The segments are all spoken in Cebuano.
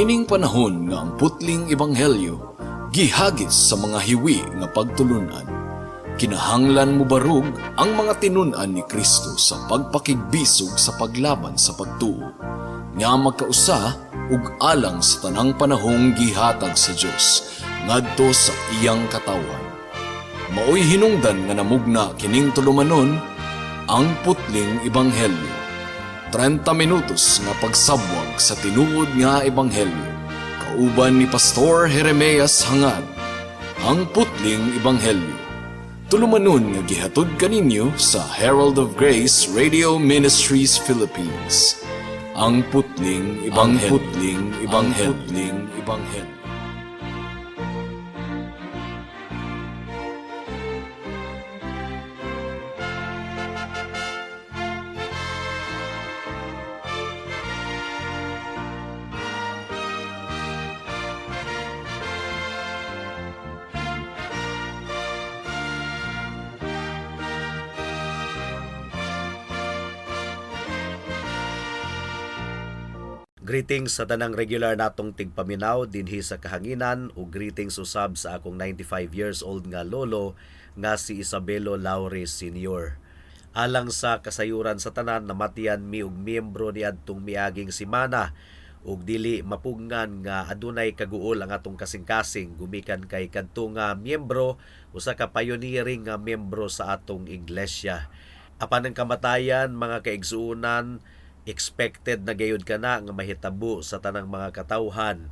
Niining panahon nga ang putling ebanghelyo gihagis sa mga hiwi nga pagtulunan, kinahanglan mobarog ang mga tinun-an ni Kristo sa pagpakigbisog sa paglaban sa pagtuo nga magkausa ug alang sa tanang panahong gihatag sa Dios ngadto sa iyang katawhan. Maoy hinungdan nga namugna kining tulumanon, Ang Putling Ebanghelyo. 30 minutos nga pagsabwag sa tinuod nga ebanghelyo. Kauban ni Pastor Jeremias Hangad. Ang Putling Ebanghelyo. Tulumanon nga gihatod kaninyo sa Herald of Grace Radio Ministries Philippines. Ang Putling Ebanghelyo. Ang Putling Ebanghelyo. Ang Putling Ebanghelyo. Greetings sa tanang regular natong tigpaminaw dinhi sa kahanginan ug greetings usab sa akong 95 years old nga lolo nga si Isabelo Laure Sr. Alang sa kasayuran sa tanan, namatian mi og miyembro niadtong miaging semana ug dili mapugngan nga adunay kaguol ang atong kasing-kasing gumikan kay kadto nga miyembro usa ka pioneering nga miyembro sa atong iglesia. Apan ang kamatayan, mga kaigsuonan, expected na gayud kana nga mahitabo sa tanang mga katawhan.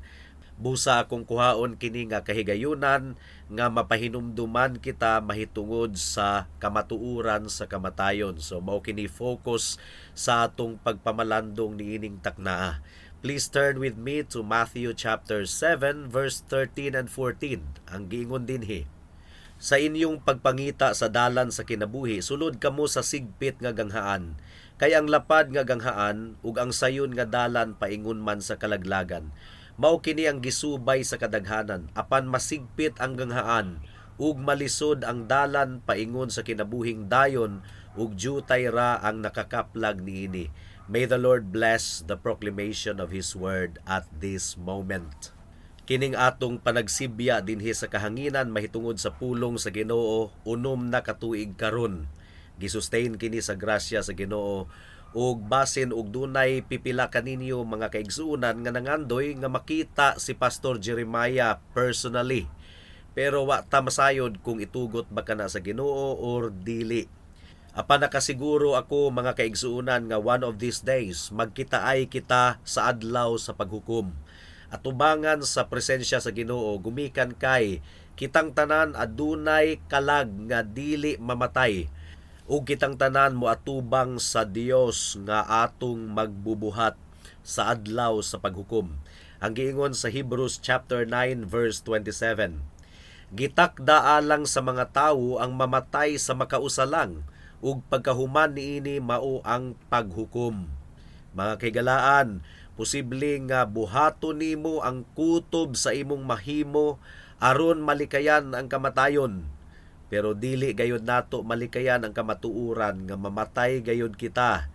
Busa akong kuhaon kini nga kahigayunan nga mapahinumduman kita mahitungod sa kamatuoran sa kamatayon. So mao kini focus sa atong pagpamalandong niining taknaa. Please turn with me to Matthew chapter 7 verse 13 and 14. Ang giingon dinhi: "Sa inyong pagpangita sa dalan sa kinabuhi, sulod kamo sa sigpit nga ganghaan. Kay ang lapad nga ganghaan ug ang sayon nga dalan paingon man sa kalaglagan. Mao kini ang gisubay sa kadaghanan, apan masigpit ang ganghaan ug malisod ang dalan paingon sa kinabuhing dayon, ug jutay ra ang nakakaplag niini." May the Lord bless the proclamation of His word at this moment. Kining atong panagsibya dinhi sa kahanginan mahitungod sa pulong sa Ginoo 6 na katuig karon. Gisustain kini sa grasya sa Ginoo ug basin og dunay pipila kaninyo, mga kaigsuonan, nga nangandoy nga makita si Pastor Jeremiah personally. Pero wa ta masayod kung itugot ba kana sa Ginoo or dili. Apan nakasiguro ako, mga kaigsuonan, nga one of these days magkitaay kita sa adlaw sa paghukom. Atubangan sa presensya sa Ginoo gumikan kay kitang tanan adunay kalag nga dili mamatay ug kitang tanan moatubang sa Dios nga atong magbubuhat sa adlaw sa paghukom. Ang giingon sa Hebrews chapter 9 verse 27: "Gitakda alang sa mga tawo ang mamatay sa makausa lang ug pagkahuman niini mao ang paghukom." Mga kahigalaan, posible nga buhaton nimo ang kutob sa imong mahimo aron malikayan ang kamatayon. Pero dili gayud nato malikayan ang kamatuoran nga mamatay gayud kita.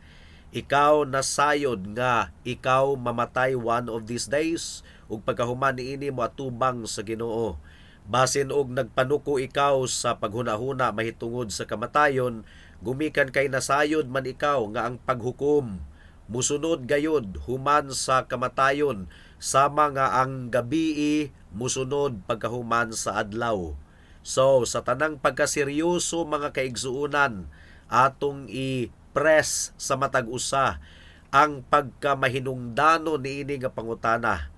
Ikaw nasayod nga ikaw mamatay one of these days ug pagkahuman niini moatubang sa Ginoo. Basin og nagpanuko ikaw sa paghunahuna mahitungod sa kamatayon gumikan kay nasayod man ikaw nga ang paghukom musunod gayud human sa kamatayon sama nga ang gabii musunod pagkahuman sa adlaw. So, sa tanang pagkaseryoso, mga kaigsuonan, atong i-press sa matag usa ang pagkamahinungdano niini nga pangutana.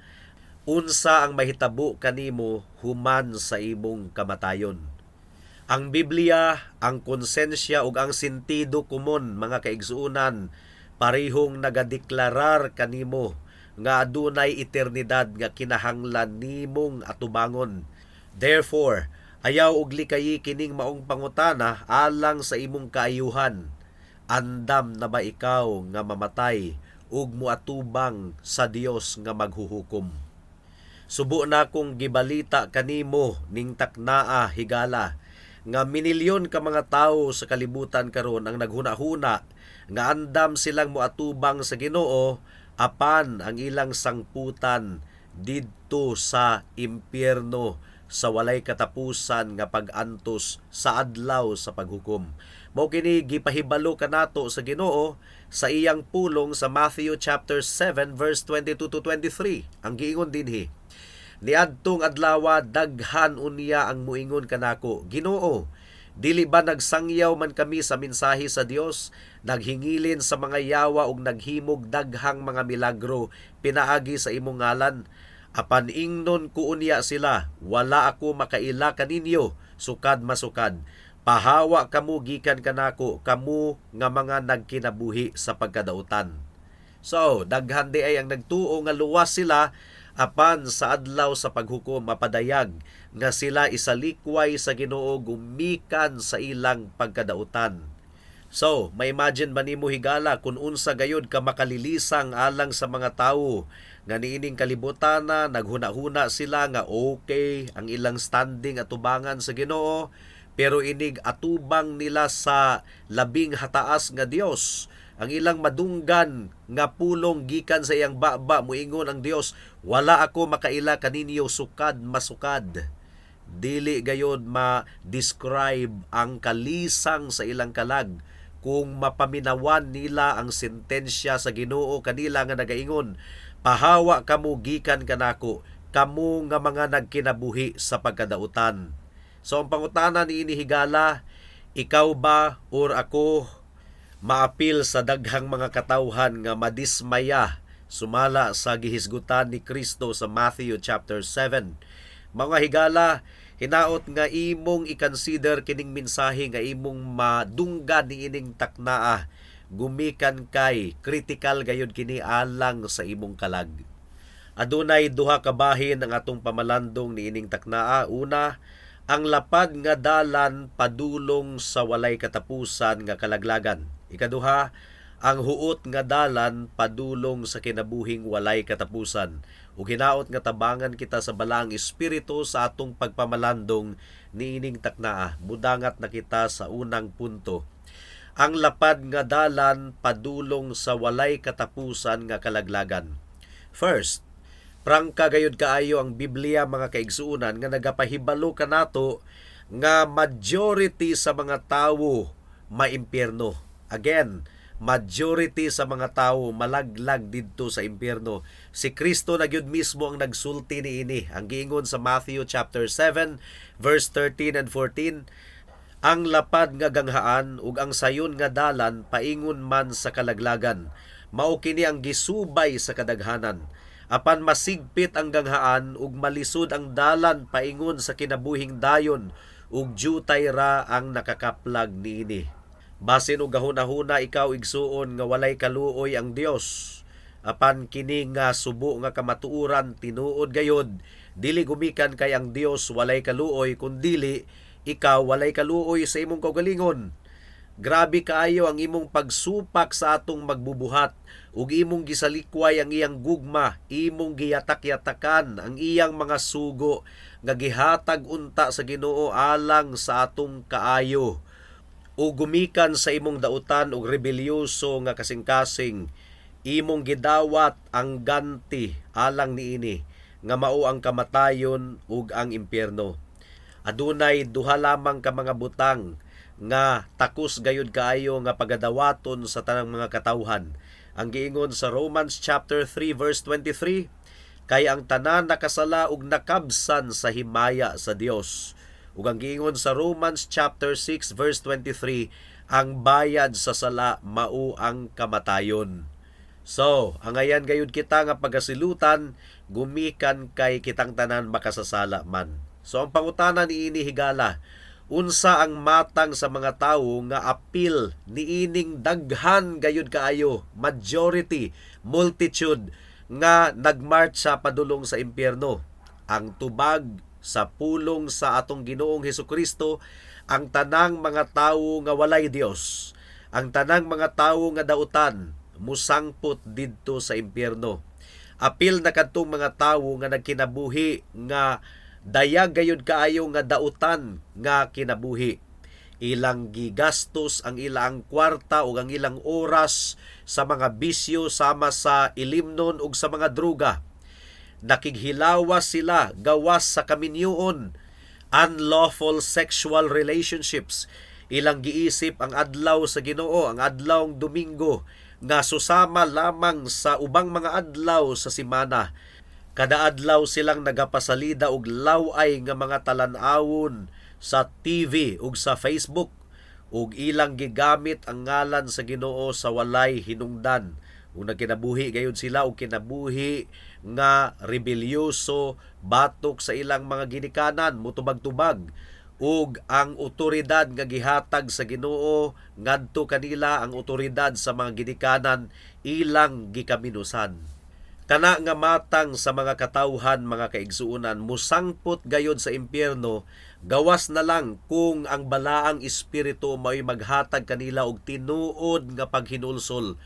Unsa ang mahitabo kanimo human sa imong kamatayon? Ang Biblia, ang konsensya ug ang sentido komon, mga kaigsuonan, parehong nagadeklarar kanimo nga adunay eternidad nga kinahanglan nimong atubangon. Therefore, ayaw og likayi kining maong pangutana alang sa imong kaayuhan. Andam na ba ikaw nga mamatay ug moatubang sa Dios nga maghuhukom? Subo na kong gibalita kanimo ning taknaa higala nga minilyon ka mga tawo sa kalibutan karon ang naghuna-huna nga andam silang moatubang sa Ginoo, apan ang ilang sangputan didto sa impyerno sa walay katapusan nga pag-antos sa adlaw sa paghukom. Mao kini gipahibalo kanato sa Ginoo sa iyang pulong sa Matthew chapter 7 verse 22 to 23. Ang giingon dinhi, "Niadtong adlawa daghan unya ang muingon kanako, 'Ginoo, dili ba nagsangyaw man kami sa mensahe sa Dios, naghingilin sa mga yawa ug naghimog daghang mga milagro pinaagi sa imong ngalan?' Apan ingnon ko unya sila, 'Wala ako makaila kaninyo, sukad masukad. Pahawa kamo gikan kanako, kamo nga mga nagkinabuhi sa pagkadautan.'" So, daghan di ay ang nagtuo nga luwas sila, apan sa adlaw sa paghukom mapadayag nga sila isalikway sa Ginoo gumikan sa ilang pagkadautan. So, ma-imagine ba nimo, higala, kung unsa gayud ka makalilisang alang sa mga tawo nga niining kalibutan na naghuna-huna sila nga okay ang ilang standing atubangan sa Ginoo, pero inig atubang nila sa labing hataas nga Dios, ang ilang madunggan nga pulong gikan sa iyang baba, muingon ang Dios, "Wala ako makaila kaninyo sukad masukad"? Dili gayod ma-describe ang kalisang sa ilang kalag kung mapaminawan nila ang sentensya sa Ginoo kanila nga nagaingon, "Pahawa kamo gikan kanako, kamo nga mga nagkinabuhi sa pagkadautan." So ang pangutana niini, higala, ikaw ba or ako maapil sa daghang mga katawhan nga madismaya sumala sa gihisgutan ni Kristo sa Matthew chapter 7? Mga higala, hinaot nga imong i-consider kining mensahe nga imong madunggan niining taknaa gumikan kay critical gayud kini alang sa imong kalag. Adunay duha ka bahin ang atong pamalandong niining taknaa. Una, ang lapad nga dalan padulong sa walay katapusan nga kalaglagan. Ikaduha, ang huot nga dalan padulong sa kinabuhing walay katapusan. Ug hinaot nga tabangan kita sa Balaang Espiritu sa atong pagpamalandong niining taknaa. Mudangat na kita sa unang punto. Ang lapad nga dalan padulong sa walay katapusan nga kalaglagan. First, prangka gayud kaayo ang Biblia, mga kaigsuonan, nga nagapahibalo kanato nga majority sa mga tawo maimpyerno. Again, majority sa mga tawo malaglag didto sa impyerno. Si Kristo na gyud mismo ang nagsulti niini. Ang giingon sa Matthew chapter 7 verse 13 and 14, "Ang lapad nga ganghaan ug ang sayon nga dalan paingon man sa kalaglagan. Mao kini ang gisubay sa kadaghanan. Apan masigpit ang ganghaan ug malisod ang dalan paingon sa kinabuhing dayon ug jutay ra ang nakakaplag niini." Basin og gahuna-huna ikaw, igsuon, nga walay kaluoy ang Dios. Apan kini nga subo nga kamatuoran tinuod gayod, dili gumikan kay ang Dios walay kaluoy, kundili ikaw walay kaluoy sa imong kaugalingon. Grabe kaayo ang imong pagsupak sa atong magbubuhat ug imong gisalikway ang iyang gugma, imong giyatak-yatakan ang iyang mga sugo nga gihatag unta sa Ginoo alang sa atong kaayo. O gumikan sa imong dautan og rebelyoso nga kasing-kasing, imong gidawat ang ganti alang niini nga mao ang kamatayon ug ang impyerno. Adunay duha lamang ka mga butang nga takos gayud kaayo nga pagadawaton sa tanang mga katawhan. Ang giingon sa Romans chapter 3 verse 23, "Kay ang tanan nakasala ug nakabsan sa himaya sa Dios." Ug ang giingon sa Romans chapter 6 verse 23, "Ang bayad sa sala mao ang kamatayon." So, angayan gayud kita nga pagasilutan gumikan kay kitang tanan makasasala man. So ang pangutana niini, higala, unsa ang matang sa mga tawo nga apil niining daghan gayud kaayo, majority, multitude nga nagmarcha padulong sa impyerno? Ang tubag sa pulong sa atong Ginoong Hesukristo, ang tanang mga tawo nga walay Dios, ang tanang mga tawo nga dautan, musangpot didto sa impyerno. Apil na kadtong mga tawo nga nagkinabuhi nga dayag gayud kaayo nga dautan nga kinabuhi. Ilang gigastos ang ilang kwarta ug ang ilang oras sa mga bisyo sama sa ilimnon ug sa mga druga. Nakighilawas sila gawas sa kaminyoon, unlawful sexual relationships. Ilang giisip ang adlaw sa Ginoo, ang adlawng Domingo, nga susama lamang sa ubang mga adlaw sa simana. Kada adlaw silang nagapasalida og law-ay nga mga talan-awon sa TV ug sa Facebook, ug ilang gigamit ang ngalan sa Ginoo sa walay hinungdan. Ug nagkinabuhi gayud sila og kinabuhi nga rebelyoso batok sa ilang mga ginikanan, mutubag-tubag ug ang otoridad nga gihatag sa Ginoo ngadto kanila, ang otoridad sa mga ginikanan, ilang gikaminusan. Kana nga matang sa mga katawhan, mga kaigsuonan, musangpot gayod sa impyerno, gawas na lang kung ang Balaang Espiritu mao'y maghatag kanila og tinuod nga paghinulsol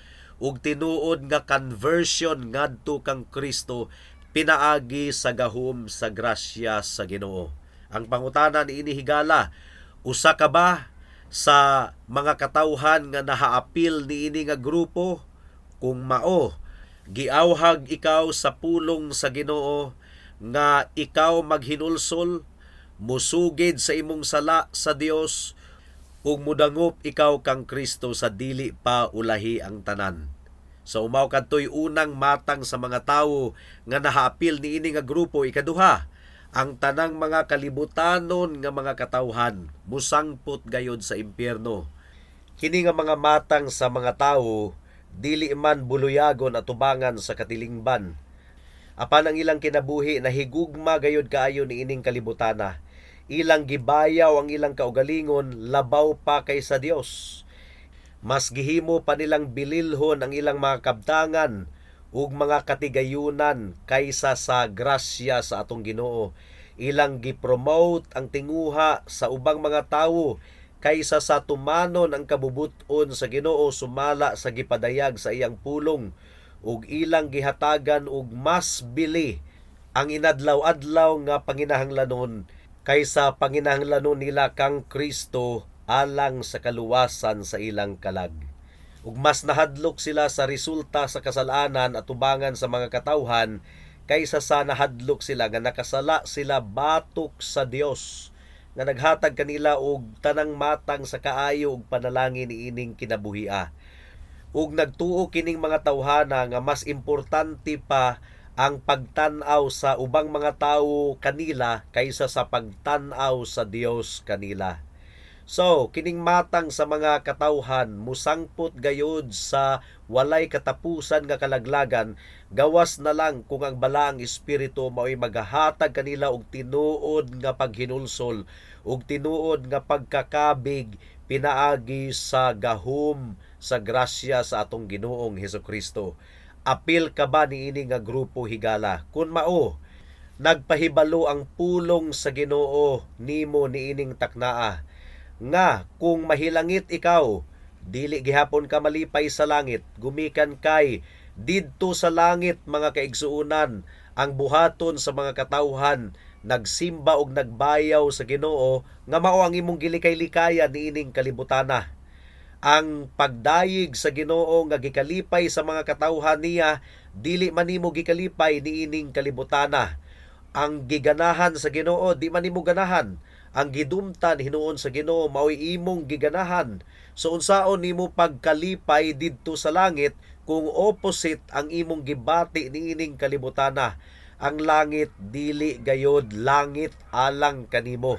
ug tinuod nga conversion ngadto kang Kristo pinaagi sa gahom sa grasya sa Ginoo. Ang pangutana niini higala, usa ka ba sa mga katawhan nga nahaapil niini nga grupo? Kung mao, giawhag ikaw sa pulong sa Ginoo nga ikaw maghinulsol, musugid sa imong sala sa Dios, ug mudangop ikaw kang Kristo sa dili pa ulahi ang tanan. So mao kadtoy unang matang sa mga tawo nga nahaapil niini nga grupo. Ikaduha, ang tanang mga kalibutanon nga mga katawhan musangpot gayod sa impyerno. Kini nga mga matang sa mga tawo dili man buluyagon atubangan sa katilingban. Apan ang ilang kinabuhi nahigugma gayod kaayo niining kalibutana. Ilang gibayaw ang ilang kaugalingon labaw pa kaysa Dios. Mas gihimo pa nilang bililhon ang ilang mga kabtangan ug mga katigayunan kaysa sa grasya sa atong Ginoo. Ilang gipromote ang tinguha sa ubang mga tawo kaysa sa tumanon ang kabubut-on sa Ginoo sumala sa gipadayag sa iyang pulong, ug ilang gihatagan og mas bili ang inadlaw-adlaw nga panginahanglanon kaysa panginahanglanon nila kang Kristo alang sa kaluwasan sa ilang kalag. Ug mas nahadlok sila sa resulta sa kasalanan at tubangan sa mga katawhan kaysa sa nahadlok sila nga nakasala sila batok sa Dios nga naghatag kanila og tanang matang sa kaayo ug panalangin niining kinabuhia. Ug nagtuo kining mga tawhana nga mas importante pa ang pagtan-aw sa ubang mga tawo kanila kaysa sa pagtan-aw sa Dios kanila. So, kining matang sa mga katawhan musangpot gayod sa walay katapusan nga kalaglagan, gawas na lang kung ang Balaang Espiritu mao'y maghahatag kanila og tinuod nga paghinulsol ug tinuod nga pagkakabig pinaagi sa gahom sa grasya sa atong Ginoong Hesukristo. Apil ka ba niini nga grupo, higala? Kun mao, nagpahibalo ang pulong sa Ginoo nimo niining taknaa nga kung mahilangit ikaw, dili gihapon ka malipay sa langit, gumikan kay didto sa langit, mga kaigsuonan, ang buhaton sa mga katawhan nagsimba og nagbayaw sa Ginoo nga mao ang imong gilikay-likayan niining kalibutana. Ang pagdayeg sa Ginoo nga gikalipay sa mga katawhan niya, dili man nimo gikalipay niining kalibutana. Ang giganahan sa Ginoo, di man nimo ganahan. Ang gidumtan hinuon sa Ginoo, mao'y imong giganahan. So unsaon nimo pagkalipay didto sa langit kung opposite ang imong gibati niining kalibutana? Ang langit dili gayod langit alang kanimo.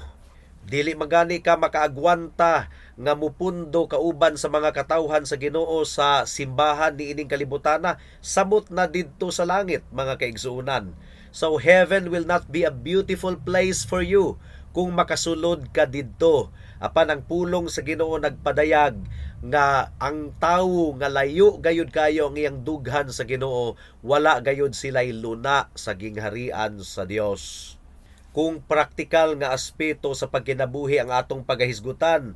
Dili magani ka makaagwanta nga mupundo kauban sa mga katawhan sa Ginoo sa simbahan niining kalibutana, samot na didto sa langit, mga kaigsuonan. So heaven will not be a beautiful place for you kung makasulod ka didto. Apan ang pulong sa Ginoo nagpadayag nga ang tawo nga layo gayud kayo ang iyang dughan sa Ginoo, wala gayud sila'y luna sa gingharian sa Dios. Kung praktikal nga aspeto sa pagkinabuhi ang atong pagahisgutan,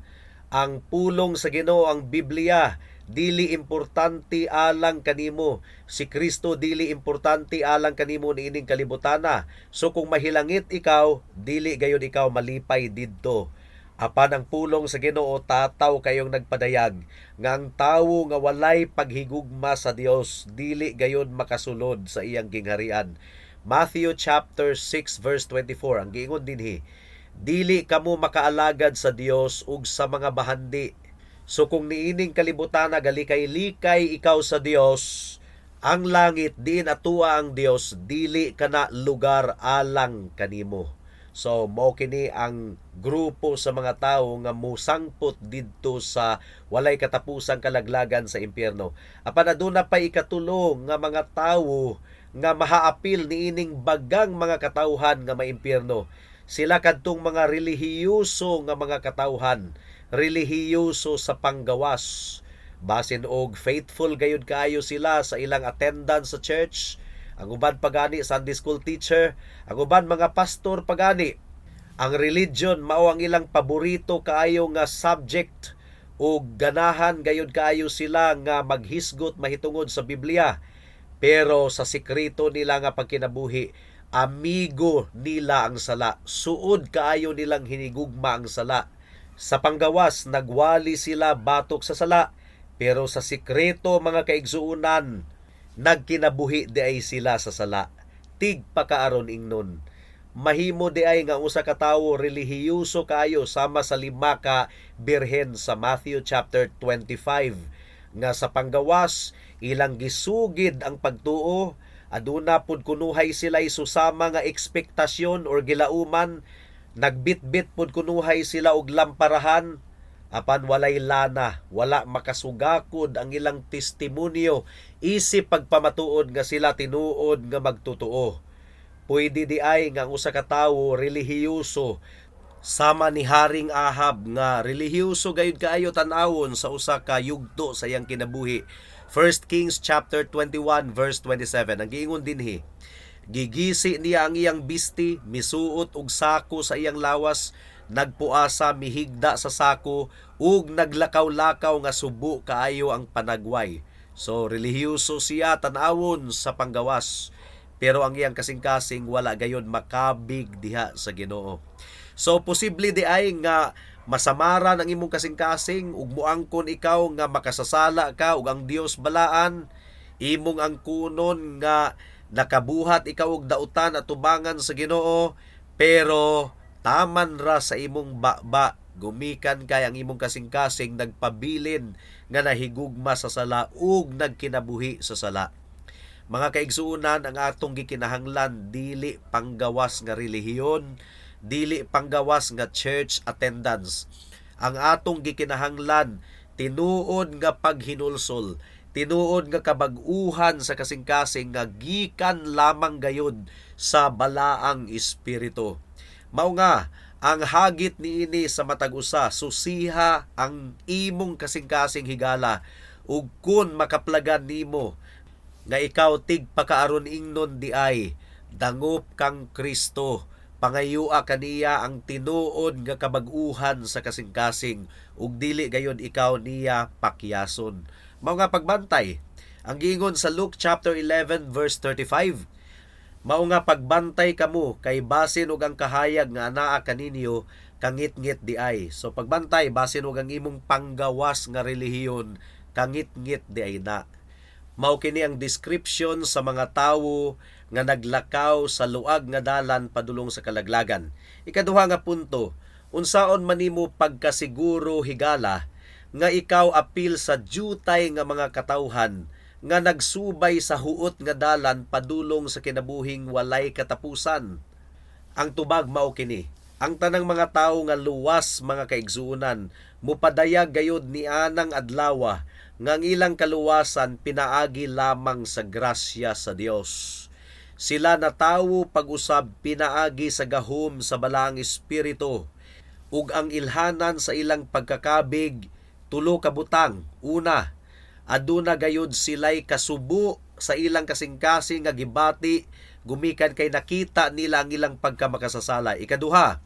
ang pulong sa Ginoo, ang Biblia, dili importante alang kanimo. Si Kristo dili importante alang kanimo niining kalibutana. So kung mahilangit ikaw, dili gayud ikaw malipay didto. Apan ang pulong sa Ginoo tataw kayong nagpadayag nga ang tawo nga walay paghigugma sa Dios dili gayud makasulod sa iyang gingharian. Matthew chapter 6 verse 24 ang giingon dinhi, "Dili kamo makaalagad sa Dios ug sa mga bahandi." So kung niining kalibutan galikay-likay ikaw sa Dios, ang langit diin atua ang Dios dili kana lugar alang kanimo. So mao kini ang grupo sa mga tawo nga musangpot didto sa walay katapusang kalaglagan sa impyerno. Apan aduna pa ikatulo nga mga tawo nga mahaapil niining bagang mga katawhan nga maimpyerno. Sila kadtong mga relihiyoso nga mga katawhan, relihiyoso sa panggawas. Basin og faithful gayud kaayo sila sa ilang attendance sa church. Ang uban pagani Sunday school teacher, ang uban mga pastor pagani. Ang religion mao ang ilang paborito kaayo nga subject ug ganahan gayud kaayo sila nga maghisgot mahitungod sa Biblia. Pero sa sekreto nila nga pagkinabuhi, amigo nila ang sala. Suod kaayo nilang hinigugma ang sala. Sa panggawas, nagwali sila batok sa sala, pero sa sekreto, mga kaigsuonan, nagkinabuhi di ay sila sa sala. Tigpakaaron ingnon. Mahimo di ay nga usa ka tawo relihiyoso kaayo sama sa lima ka birhen sa Matthew chapter 25 nga sa panggawas ilang gisugid ang pagtuo, aduna pud kunuhay sila susama nga ekspektasyon or gilauman, nagbitbit pud kunuhay sila og lamparahan, apan walay lana, wala makasugakod ang ilang testimonyo isip pagpamatuod nga sila tinuod nga magtotoo. Pwede di ay nga ang usa ka tawo relihiyoso sama ni Haring Ahab nga relihiyoso gayud kaayo tan-awon sa usa ka yugto sa iyang kinabuhi. 1 Kings chapter 21 verse 27 ang giingon dinhi, "Gigisi niya ang iyang bisti, misuot og sako sa iyang lawas, nagpuasa, mihigda sa sako ug naglakaw-lakaw nga subo kaayo ang panagway." So relihiyoso siya tan-awon sa panggawas, pero ang iyang kasing-kasing wala gayon makabig diha sa Ginoo. So posible di ay nga masamaran ang imong kasing-kasing ug muangkon ikaw nga makasasala ka ug ang Dios balaan, imong angkunon nga nakabuhat ikaw og dautan at tubangan sa Ginoo, pero taman ra sa imong baba gumikan kay ang imong kasing-kasing nagpabilin nga nahigugma sa sala ug nagkinabuhi sa sala. Mga kaigsuonan, ang atong gikinahanglan dili panggawas nga relihiyon, dili panggawas nga church attendance. Ang atong gikinahanglan tinuod nga paghinulsol, tinuod nga kabag-uhan sa kasing-kasing nga gikan lamang gayud sa Balaang Espiritu. Mao nga ang hagit niini sa matag usa, susiha ang imong kasing-kasing, higala, ug kun makaplagan nimo nga ikaw tigpakaaron ingnon di ay, dangop kang Kristo, pangayua kaniya ang tinuod nga kabag-uhan sa kasing-kasing ug dili gayon ikaw niya pakyason. Mao nga pagbantay. Ang giingon sa Luke chapter 11 verse 35, "Mao nga pagbantay kamo kay basin og ang kahayag nga anaa kaninyo kangitngit di ay." So pagbantay, basin og ang imong panggawas nga relihiyon kangitngit di ay na. Mao kini ang description sa mga tawo nga naglakaw sa luag nga dalan padulong sa kalaglagan. Ikaduha nga punto, unsaon man nimo pagkasiguro, higala, nga ikaw apil sa jutay nga mga katawhan nga nagsubay sa huot nga dalan padulong sa kinabuhing walay katapusan? Ang tubag mao kini. Ang tanang mga tawo nga luwas, mga kaigsuonan, mupadayag gayud ni anang adlawa nga ang ilang kaluwasan pinaagi lamang sa grasya sa Dios. Sila natawo pag-usab pinaagi sa gahom sa Balaang Espiritu ug ang ilhanan sa ilang pagkakabig tulo ka butang. Una, aduna gayud sila'y kasubo sa ilang kasing-kasing nga gibati gumikan kay nakita nila ang ilang pagkamakasasala. Ikaduha,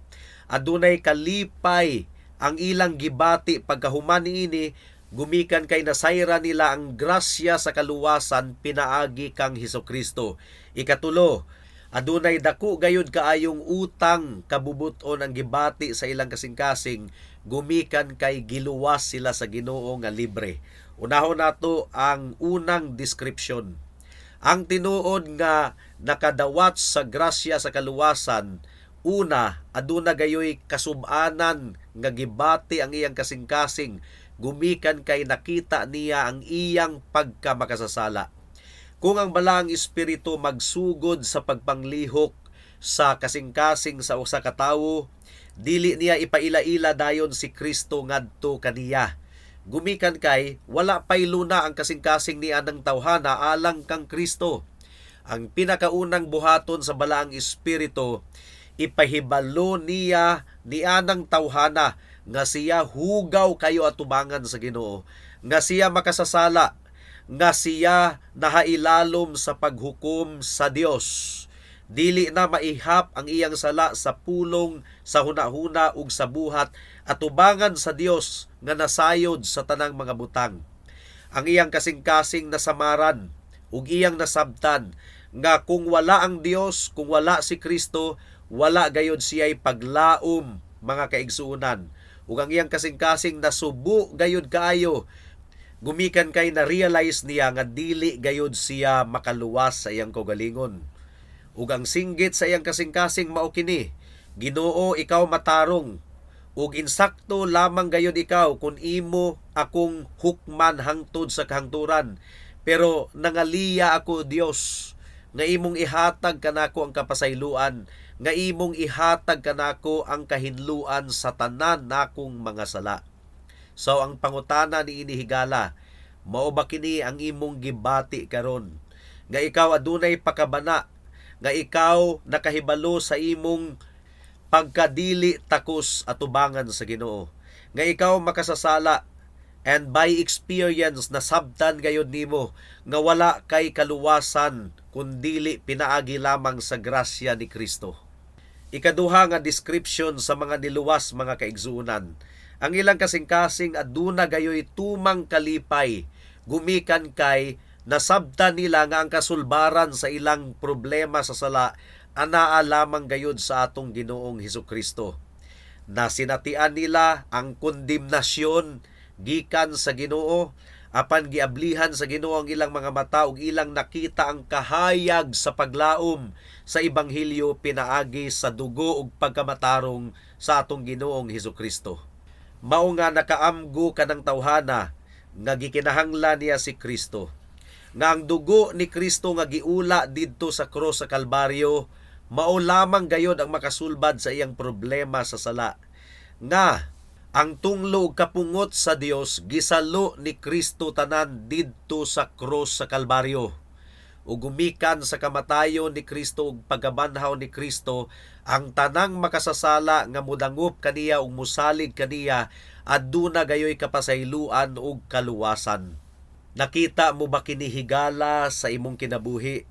adunay kalipay ang ilang gibati pagkahuman niini gumikan kay nasayra nila ang grasya sa kaluwasan pinaagi kang Hesukristo. Ikatulo, adunay dako gayud kaayong utang kabubuton ang gibati sa ilang kasing-kasing gumikan kay giluwas sila sa Ginoo nga libre. Unahon nato ang unang description. Ang tinuod nga nakadawat sa grasya sa kaluwasan, una, aduna gayoy kasub-anan nga gibati ang iyang kasing-kasing gumikan kay nakita niya ang iyang pagkamakasasala. Kung ang Balaang Espiritu magsugod sa pagpanglihok sa kasing-kasing sa usa ka tawo, dili niya ipaila-ila dayon si Kristo ngadto kaniya. Gumikan kay wala pay luna ang kasing-kasing ni anang tawhana alang kang Kristo. Ang pinakaunang buhaton sa Balaang Espiritu, ipahibalo niya ni anang tawhana nga siya hugaw kayo atubangan sa Ginoo, nga siya makasasala, nga siya nahailalom sa paghukom sa Dios. Dili na maihap ang iyang sala sa pulong, sa hunahuna ug sa buhat atubangan sa Dios nga nasayod sa tanang mga butang. Ang iyang kasing-kasing nasamaran ug iyang nasabtan nga kung wala ang Dios, kung wala si Kristo, wala gayod siya'y paglaom, mga kaigsuonan. Ug ang iyang kasing-kasing nasubo gayod kaayo gumikan kay na-realize niya nga dili gayod siya makaluwas sa iyang kaugalingon. Ug ang singgit sa iyang kasing-kasing mao kini: "Ginoo, ikaw matarong ug insakto lamang gayod ikaw kung imo akong hukman hangtod sa kahangturan. Pero nangaliya ako, Dios, nga imong ihatag kanako ang kapasayloan, nga imong ihatag kanako ang kahinluan sa tanan nakong mga sala." So ang pangutana niini, higala, mao ba kini ang imong gibati karon? Nga ikaw adunay pakabana, nga ikaw nakahibalo sa imong pagkadili takos atubangan sa Ginoo, nga ikaw makasasala, and by experience nasabtan gayod nimo nga wala kay kaluwasan kun dili pinaagi lamang sa grasya ni Kristo? Ikaduha nga description sa mga niluwas, mga kaigsuonan, ang ilang kasing-kasing aduna gayoy tumang kalipay gumikan kay nasabtan nila nga ang kasulbaran sa ilang problema sa sala anaa lamang gayud sa atong Ginoong Hesus Kristo. Nasinatian nila ang kondemnasyon gikan sa Ginoo, apan giablihan sa Ginoo ang ilang mga mata ug ilang nakita ang kahayag sa paglaom sa ebanghelyo pinaagi sa dugo ug pagkamatarong sa atong Ginoong Hesus Kristo. Mao nga nakaamgo kanang tawhana nga gikinahanglan niya si Kristo, nga ang dugo ni Kristo nga giula didto sa krus sa Kalbaryo mao lamang gayod ang makasulbad sa iyang problema sa sala, nga ang tunglo ug kapungot sa Dios gisalo ni Kristo tanan didto sa krus sa Kalbaryo. Ug gumikan sa kamatayon ni Kristo ug pagkabanhaw ni Kristo, ang tanang makasasala nga modangop kaniya ug mosalig kaniya aduna gayoy kapasayloan ug kaluwasan. Nakita mo ba kini, higala, sa imong kinabuhi?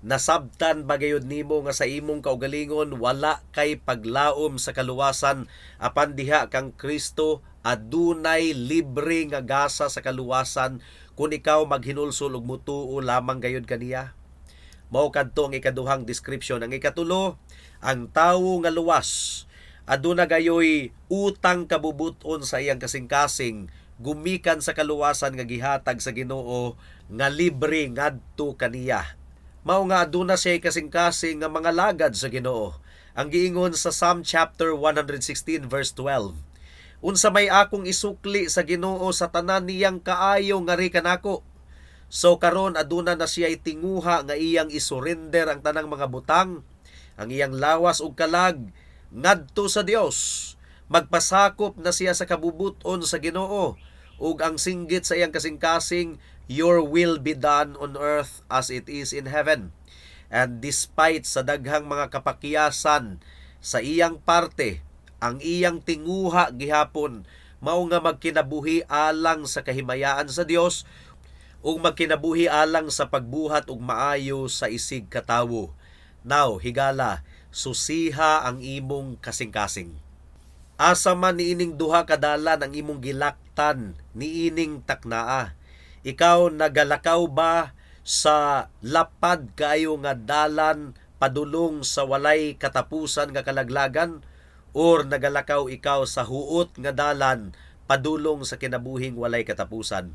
Nasabtan ba gayud nimo nga sa imong kaugalingon wala kay paglaom sa kaluwasan, apan diha kang Kristo adunay libre nga gasa sa kaluwasan kung ikaw maghinulsol ug mutuo lamang gayud kaniya? Mao kadto ang ikaduhang description. Ang ikatulo, ang tawo nga luwas aduna gayoy utang kabubut-on sa iyang kasing-kasing gumikan sa kaluwasan nga gihatag sa Ginoo nga libre ngadto kaniya. Mao nga aduna siya kasing-kasing nga mga lagad sa Ginoo. Ang giingon sa Psalm chapter 116 verse 12: "Unsa may akong isukli sa Ginoo sa tanan niyang kaayo ngari kanako?" So karon aduna na siya tinguha nga iyang isurrender ang tanang mga butang, ang iyang lawas ug kalag ngadto sa Dios. Magpasakop na siya sa kabubuton sa Ginoo ug ang singgit sa iyang kasing-kasing, "Your will be done on earth as it is in heaven." And despite sa daghang mga kapakyasan sa iyang parte, ang iyang tinguha gihapon mao nga magkinabuhi alang sa kahimayaan sa Dios ug magkinabuhi alang sa pagbuhat og maayo sa isig katawo. Now, higala, susiha ang imong kasing-kasing. Asa man niining duha ka dalan ang imong gilaktan niining taknaa? Ikaw, nagalakaw ba sa lapad kaayo nga dalan padulong sa walay katapusan nga kalaglagan, or nagalakaw ikaw sa huot nga dalan padulong sa kinabuhing walay katapusan?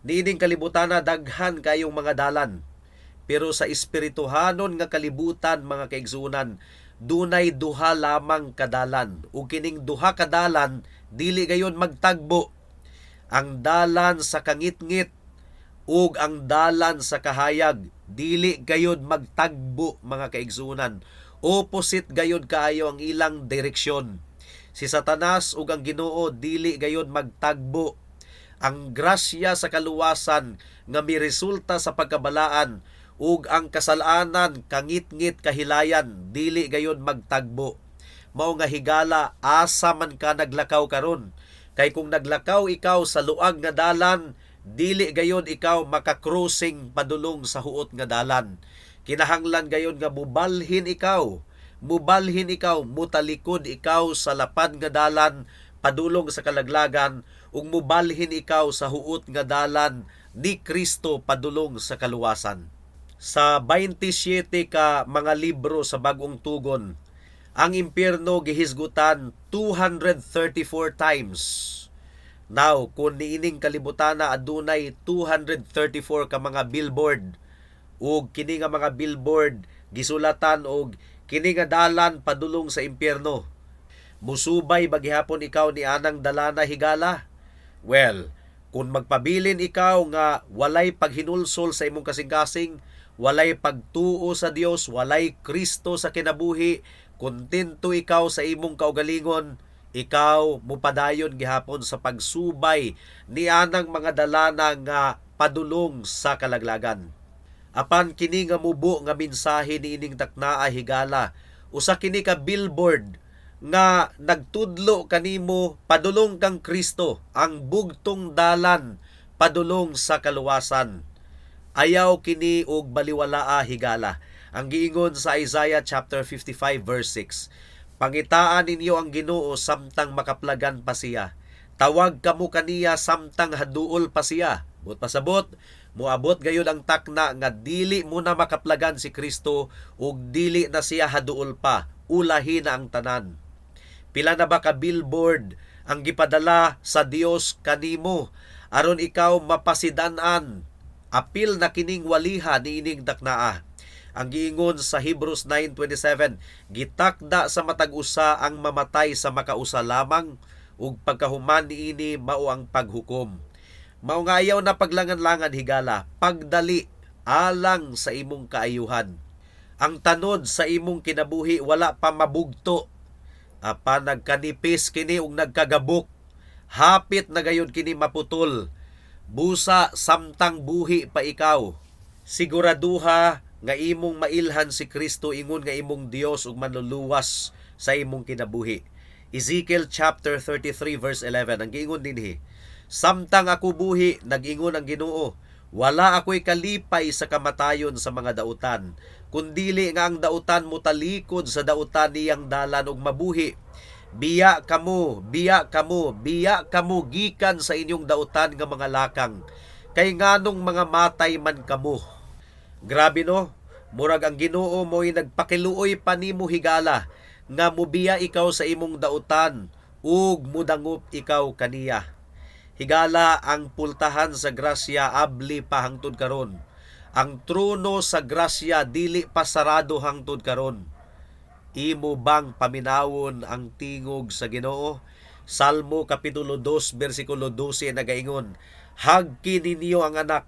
Niining kalibutana daghan kayong mga dalan. Pero sa espirituhanon nga kalibutan, mga kaigsuonan, dunay duha lamang kadalan, ug kining duha kadalan dili gayon magtagbo: ang dalan sa kangitngit ug ang dalan sa kahayag. Dili gayod magtagbo, mga kaigsuonan. Opposite gayod kaayo ang ilang direksyon. Si Satanas ug ang Ginoo dili gayod magtagbo. Ang grasya sa kaluwasan nga miresulta sa pagkabalaan ug ang kasalanan, kangitngit, kahilayan, dili gayod magtagbo. Mao nga, higala, asa man ka naglakaw karon? Kay kung naglakaw ikaw sa luag nga dalan, dili gayod ikaw maka-crossing padulong sa huot nga dalan. Kinahanglan gayon nga mubalhin ikaw, mutalikod ikaw sa lapad nga dalan padulong sa kalaglagan ug mubalhin ikaw sa huot nga dalan ni Kristo padulong sa kaluwasan. Sa 27 ka mga libro sa Bag-ong Tugon, ang impyerno gihisgutan 234 times. Now, kung niining kalibutana adunay 234 ka mga billboard ug kini nga mga billboard gisulatan og "Kini nga dalan padulong sa impyerno," musubay ba gihapon ikaw ni anang dalana, higala? Well, kung magpabilin ikaw nga walay paghinulsol sa imong kasing-kasing, walay pagtuo sa Dios, walay Kristo sa kinabuhi, kontento ikaw sa imong kaugalingon, ikaw mupadayon gihapon sa pagsubay ni anang mga dalana nga padulong sa kalaglagan. Apan kini nga mubo nga mensahe niining taknaa, higala, usa kini ka billboard nga nagtudlo kanimo padulong kang Kristo, ang bugtong dalan padulong sa kaluwasan. Ayaw kini og baliwalaa, higala. Ang giingon sa Isaiah chapter 55 verse 6, "Pangitaan ninyo ang Ginoo samtang makaplagan pa siya. Tawag kamo kaniya samtang haduol pa siya." Buot pasabot, moabot gayud ang takna nga dili mo na makaplagan si Kristo ug dili na siya haduol pa. Ulahi na ang tanan. Pila na ba ka billboard ang gipadala sa Dios kanimo aron ikaw mapasidan-an? Apil na kining waliha niining taknaa. Ang giingon sa Hebrews 9:27, "Gitakda sa matag usa ang mamatay sa makausa lamang ug pagkahuman niini mao ang paghukom." Mao nga ayaw na paglangan-langan, higala, pagdali alang sa imong kaayuhan. Ang tanod sa imong kinabuhi wala pa mabugto. Apan nagkanipis kini ug nagkagabok. Hapit na gayud kini maputol. Busa samtang buhi pa ikaw, siguraduha nga imong mailhan si Kristo ingon nga imong Dios ug manluluwas sa imong kinabuhi. Ezekiel chapter 33 verse 11, ang giingon dinhi, "Samtang ako buhi, nag-ingon ang Ginoo, wala ako'y kalipay sa kamatayon sa mga dautan, kundili nga ang dautan motalikod sa dautan niyang dalan ug mabuhi. Biya kamo, biya kamo, biya kamo gikan sa inyong dautan nga mga lakang. Kay nganong mga matay man kamo?" Grabe, no? Murag ang Ginoo mo'y nagpakiluoy pa nimo, higala, nga mubiya ikaw sa imong dautan ug mudangop ikaw kaniya. Higala, ang pultahan sa grasya abli pa hangtod karon. Ang trono sa grasya dili pa sarado hangtod karon. Imo bang paminawon ang tingog sa Ginoo? Salmo kapitulo 2 bersikulo 12 nagaingon, "Hagki ninyo ang anak,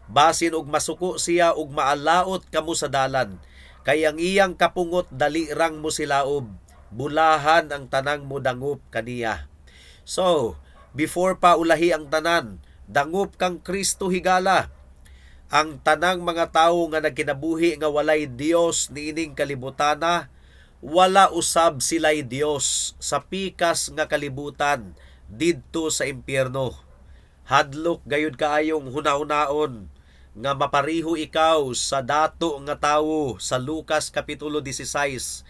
basin og masuko siya ug maalaot kamo sa dalan. Kay ang iyang kapungot dali rang mosilaob, bulahan ang tanang modangop kaniya." So, before pa ulahi ang tanan, dangop kang Kristo, higala. Ang tanang mga tawo nga nagkinabuhi nga walay Dios niining kalibutana, wala usab sila'y Dios sa pikas nga kalibutan didto sa impyerno. Hadlok gayud kaayong hunahunaon nga mapariho ikaw sa dato nga tawo sa Lucas kapitulo 16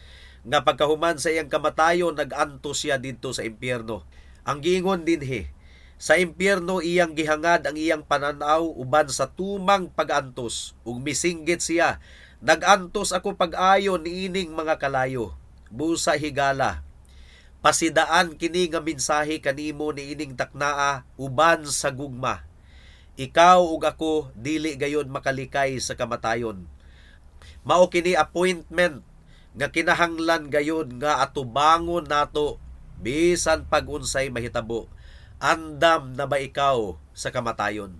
nga pagkahuman sa iyang kamatayon nag-antos siya didto sa impyerno. Ang giingon dinhi, sa impyerno iyang gihangad ang iyang pananaw uban sa tumang pag-antos ug misinggit siya, "Nag-antos ako pag-ayo niining mga kalayo." Busa, higala, pasidaan kini nga mensahe kanimo niining taknaa uban sa gugma. Ikaw ug ako dili gayod makalikay sa kamatayon. Mao kini appointment nga kinahanglan gayod nga atubangon nato bisan pag unsay mahitabo. Andam na ba ikaw sa kamatayon?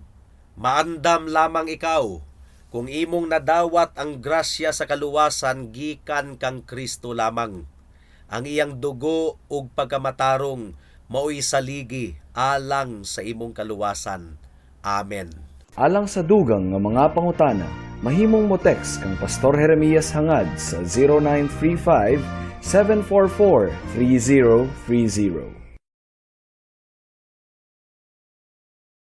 Maandam lamang ikaw kung imong nadawat ang grasya sa kaluwasan gikan kang Kristo lamang. Ang iyang dugo ug pagkamatarong mao'y saligi alang sa imong kaluwasan. Amen. Alang sa dugang nga mga pangutana, mahimong mo text kang Pastor Jeremias Hangad sa 0935 744 3030.